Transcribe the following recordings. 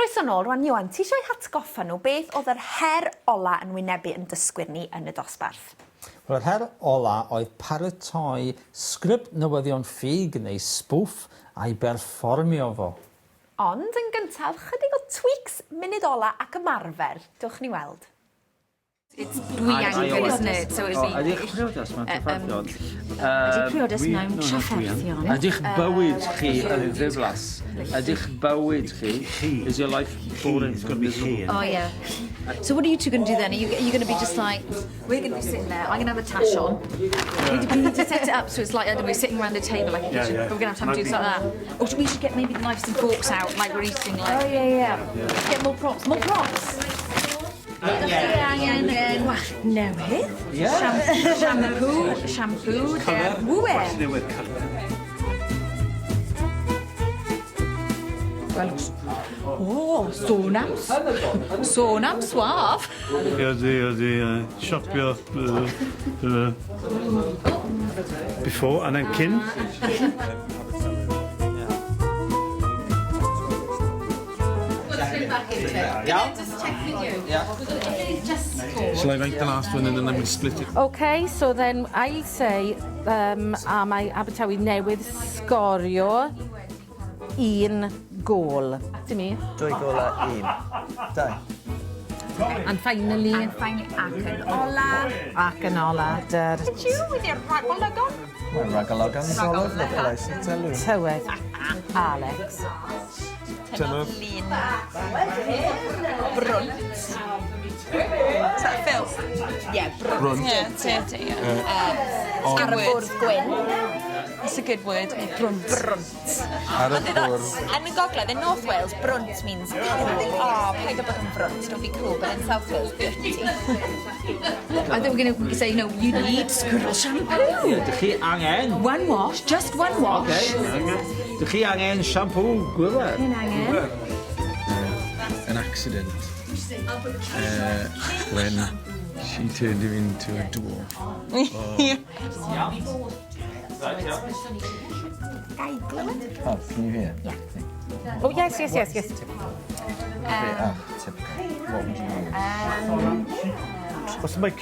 Croeso nôl, rwan Ioan, ti eisiau hatgoffa nhw beth oedd yr her ola yn wynebu yn dysgwyr ni yn y dosbarth? Wel, yr her ola oedd paratoi sgript newyddion ffug neu spoof a'i berfformio fo. Ond yn gyntaf, chydig o tweaks munud ola ac ymarfer. Dewch ni weld. It's dwi angen, isn't it? So it'd be... Ydych priodas mewn trafferthion? Ydy priodas mewn trafferthion? Ydych bywyd chi yn ddiflas? Ydych bywyd chi? Is your life boring? It's gonna be chi. Oh yeah. So what are you two going to do then? Are you, are you going to be just like, we're going to be sitting there, I'm going to have a tash on. We need, we need to set it up so it's like, I don't know, we're sitting around a table like a kitchen, but we're going to have time to do something like that. Or we should get maybe the knives and forks out, like we're eating like... Oh yeah, yeah. Get more props, more props! Ydych chi angen gwallt newydd? Ie. Shampoo, shampoo, wwe. Newydd colour. Wel, o, sôn am, sôn am suave. Ydy, ydy, siopio before and then cyn. Iawn? Shall I write the last one and then we split it? OK, so then I'll say um, a mae Abertawe newydd sgorio un gôl. Ti mi? Dwy gôl a un. Dau. And finally... And finally, ac yn ola. Ac yn ola, dyr. Look at you with your rhagolygon. Well, rhagolygon is all over the place, I tell you. Tywydd. Alex. Tynnodd lun brwnt. Is that Phil? Yeah, brwnt. Brwnt. Yeah, dirty, yeah. Ar y bwrdd gwyn. That's a good word. Brwnt. Brwnt. Ar y bwrdd. Yn y gogledd, in North Wales, brwnt means cool. Oh, paid â bod yn brwnt, don't be cool, but in South Wales, dirty. I think we're going to say, no, you need squirrel shampoo. Ydych chi angen? One wash, just one wash. Okay. Dych chi angen siampŵ gwyler? Chi'n angen. An accident. Uh, when she turned him into a dwarf. Ga i glywed? Oh, can you hear? Yeah. Oh, yes, yes, yes, yes. Okay, ah, typical. What would you use? What's the mic?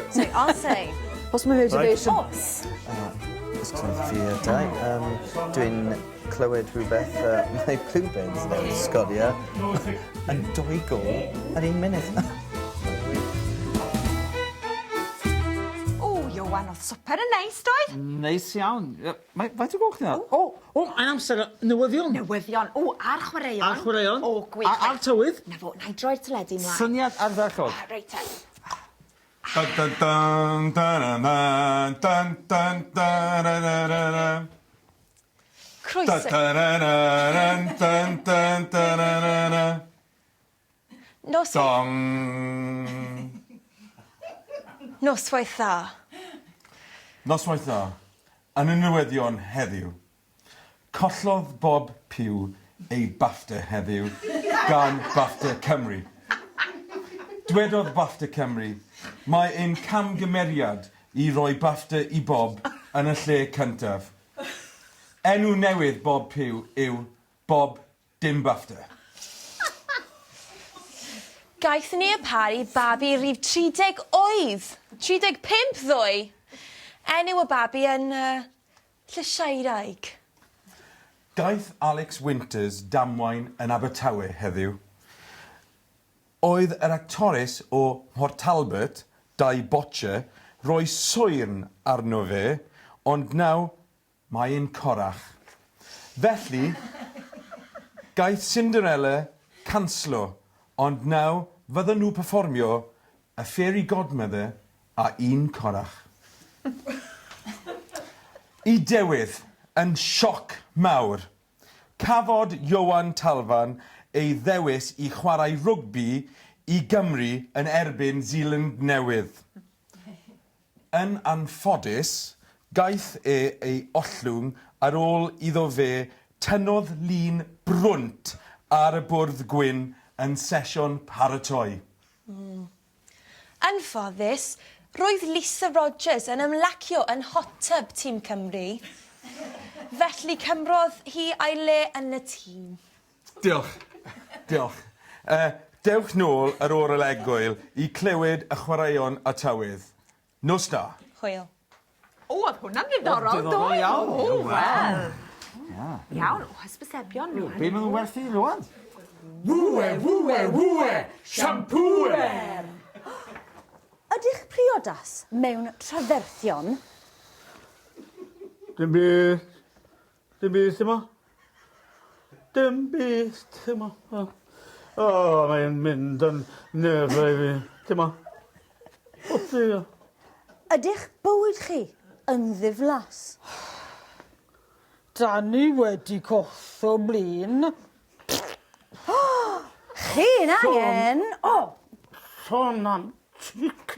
So I'll say... What's my motivation? Os. Ysgrifennu fi a dau. Um, dwi'n clywed rhywbeth uh, mae Bluebirds newydd sgorio yn dwy gôl yn un munud. O, Ioan, oedd swper yn neis, doedd? Neis iawn. Yy, Mae, faint o gloch ni nawr? O, o, mae'n amser newyddion. Newyddion. O, a'r chwaraeon. A'r chwaraeon. O, gwych. A, a'r tywydd. Na fo, na i droi'r teledu mlaen. Syniad ardderchog. Reit te. Dun dun dun dun dun dun dun dun dun dun dun. Croeso. Dun dun dun dun dun dun dun dun. Nos... Dong. Noswaith dda. Noswaith dda. Yn y newyddion heddiw, collodd Bob Pugh ei BAFTA heddiw gan BAFTA Cymru. Dwedodd BAFTA Cymru, mae ein camgymeriad i roi BAFTA i Bob yn y lle cyntaf. Enw newydd Bob Pugh yw Bob Dim BAFTA. Gaeth Nia Parry babi rhif 38! 35 ddoe! Enw y babi yn yy Llysieuwraig. Daeth Alex Winters damwain yn Abertawe heddiw. Oedd yr actores o Mhort Talbot, Di Botcher, roi swyrn arno fe, ond nawr Mae e'n corach. Felly, gaeth Cinderella canslo, ond nawr fyddan nhw perfformio y Fairy Godmother a un corach. Y dewydd, yn sioc mawr, cafod Ioan Talfan ei ddewis i chwarae rygbi i Gymru yn erbyn Zealand Newydd. Yn anffodus, gaeth e ei ollwng ar ôl iddo fe tynnodd lun brwnt ar y bwrdd gwyn yn sesiwn paratoi. Yn ffoddus, roedd Lisa Rogers yn ymlacio yn hot tub tîm Cymru, felly cymrodd hi ei le yn y tîm. Diolch. Diolch. Yy, dewch nôl ar ôl yr egwyl i clywed y chwaraeon a tywydd. Nos da. Hwyl. O, oedd hwnna'n ddiddorol, do? Diddorol iawn. O, wel. Iawn, o, hysbysebion rwan. Be maen nhw'n werthu rwan? Wwe, wwe, wwe, shampooer! Ydych priodas mewn traferthion? Dim byd. Dim byd, t'mo'? Dim byd, t'mo'? O, o mae'n mynd yn nerfau fi, t'mo'? O dear. Ydych bywyd chi yn ddiflas? Da ni wedi collo blin. Chi'n angen... O! Sôn am chic.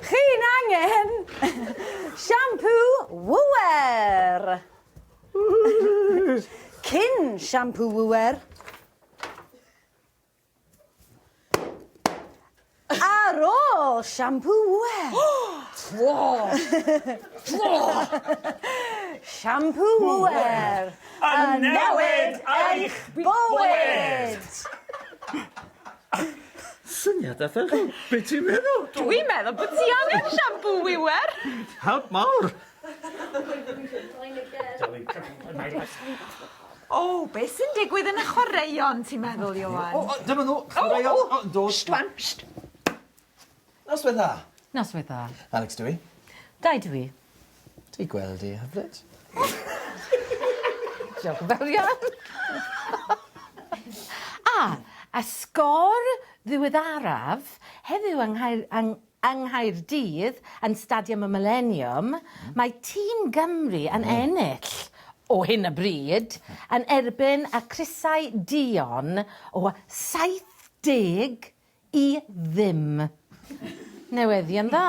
Chi'n angen siampŵ Wwer! Cyn siampŵ Wwer. Ar ôl siampŵ Wwer. Siampŵ Wwer. Yn newid eich bywyd! Syniad ardderchog. Be' ti'n meddwl? Dwi'n meddwl bod ti angen siampŵ wiwer. Help mawr. O, beth sy'n digwydd yn y chwaraeon, ti'n meddwl, Ioan? O, o, dyma nhw, chwaraeon, o, yn dod. Sht, wan, sht. Noswaith dda. Noswaith dda. Alex dw i. Dai dw i. Dwi gweld i hyfryd. Diolch yn fawr iawn. A, y sgôr ddiweddaraf heddiw yng Nghaer- yng yng Nghaerdydd yn Stadiwm y Mileniwm, mae tîm Gymru yn ennill o hyn o bryd yn erbyn y Crysau Duon o 70 i ddim. Newyddion dda.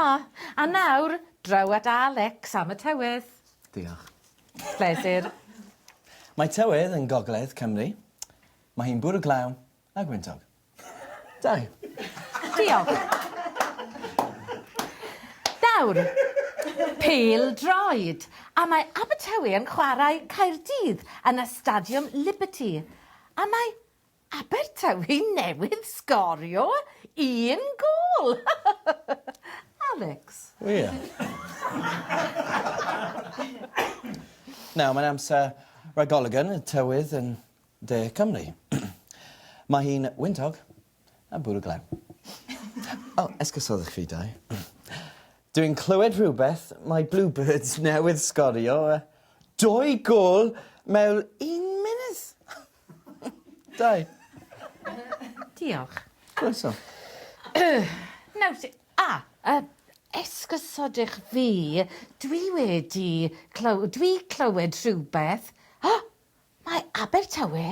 A nawr, draw at Alex am y tywydd. Diolch. Pleasure. Mae tywydd yn gogledd Cymru. Mae hi'n bwrw glaw a gwyntog. Dau. Diolch. Nawr, pêl-droed. A mae Abertawe yn chwarae Caerdydd yn y Stadiwm Liberty. A mae Abertawe newydd sgorio un gôl! Alex. Wir? Nawr, mae'n amser rhagolygon y tywydd yn De Cymru. Mae hi'n wyntog a bwrw glaw. O, esgusodwch fi, Dai. Dwi'n clywed rhywbeth, mae Bluebirds newydd sgorio dou gôl mewn un munud. Dai. Diolch. Croeso. Nawr te, a, yy, esgusodwch fi, dwi wedi clyw- dwi clywed rhywbeth. Mae Abertawe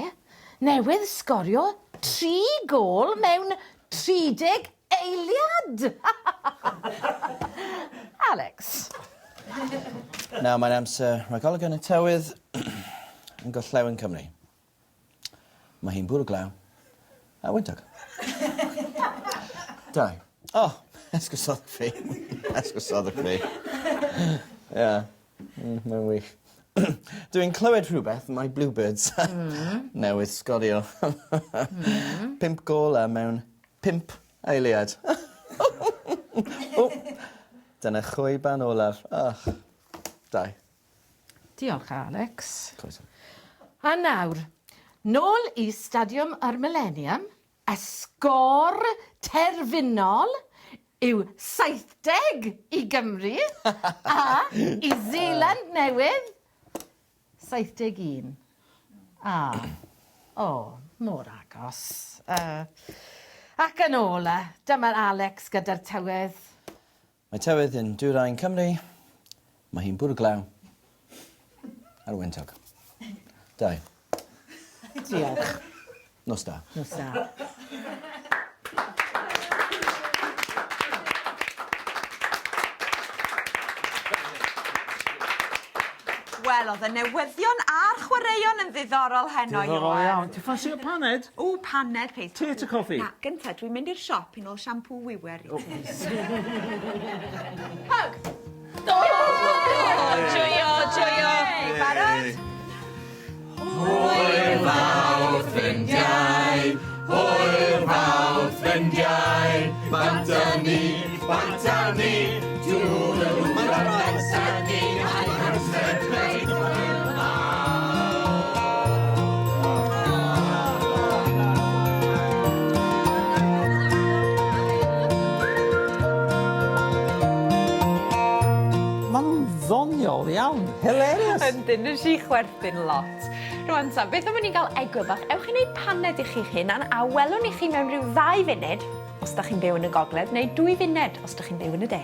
newydd sgorio tri gôl mewn 30 eiliad! Alex. Nawr mae'n amser rhagolygon y tywydd yn gorllewin Cymru. Mae hi'n bwrw glaw a wyntog. Dau. O, esgusodwch fi. Esgusodwch fi. Ie. Mm, mae'n wych. Dwi'n clywed rhywbeth, mae Bluebirds newydd sgorio. Pump gôl a mewn pump eiliad. O! Dyna chwiban olaf. Och. Dau. Diolch, Alex. Croeso. A nawr, nôl i Stadiwm yr Millennium, y sgôr terfynol yw 70 i Gymru a i Zealand Newydd 71. A, o, mor agos. Uh, ac yn ôl, dyma'r Alex gyda'r tywydd. Mae tywydd yn dwyrain Cymru. Mae hi'n bwrw glaw. Ar wyntog. Dau. Diolch. Nos da. Nos da. Wel, oedd y newyddion a'r chwaraeon yn ddiddorol heno, Ioan. Diddorol iawn. Ti'n ffansio paned? O, paned, please. Tea to coffi? Na, gynta, dwi'n mynd i'r siop i nôl siampŵ wiwer i ti. Hug! O! Joio, joio. Barod? Hwyl! bant â ni. Toodaloo, mae'r bant â ni. A'i amser dweud hwyl Maen nhw'n ddoniol iawn. Hilarious. Yndyn, nes i chwerthin lot. Rwan ta, beth am i ni gael egwyl bach? Ewch i wneud paned i chi'ch hunan a welwn i chi mewn rhyw ddau funud os da chi'n byw yn y gogledd neu dwy funed os da chi'n byw yn y de.